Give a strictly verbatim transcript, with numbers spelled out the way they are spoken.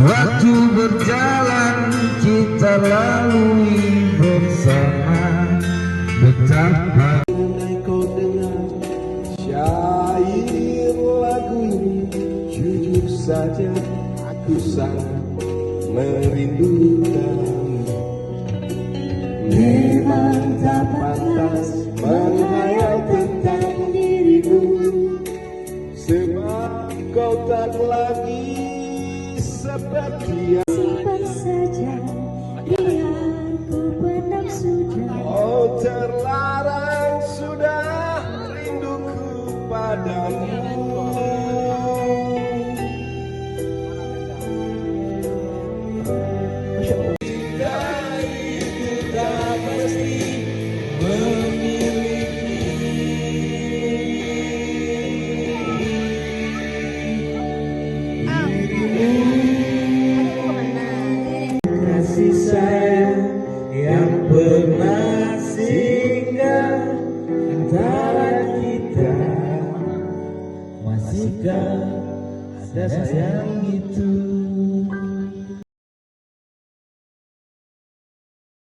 Waktu berjalan kita lalui bersama. Betapa kau dengar syair lagu ini, jujur saja aku sangat merindukan. Memang tak pantas menghayal tentang dirimu. Sebab kau tak lagi seperti yang simpan saja, biar ku pendam sudah. Oh, terlarang.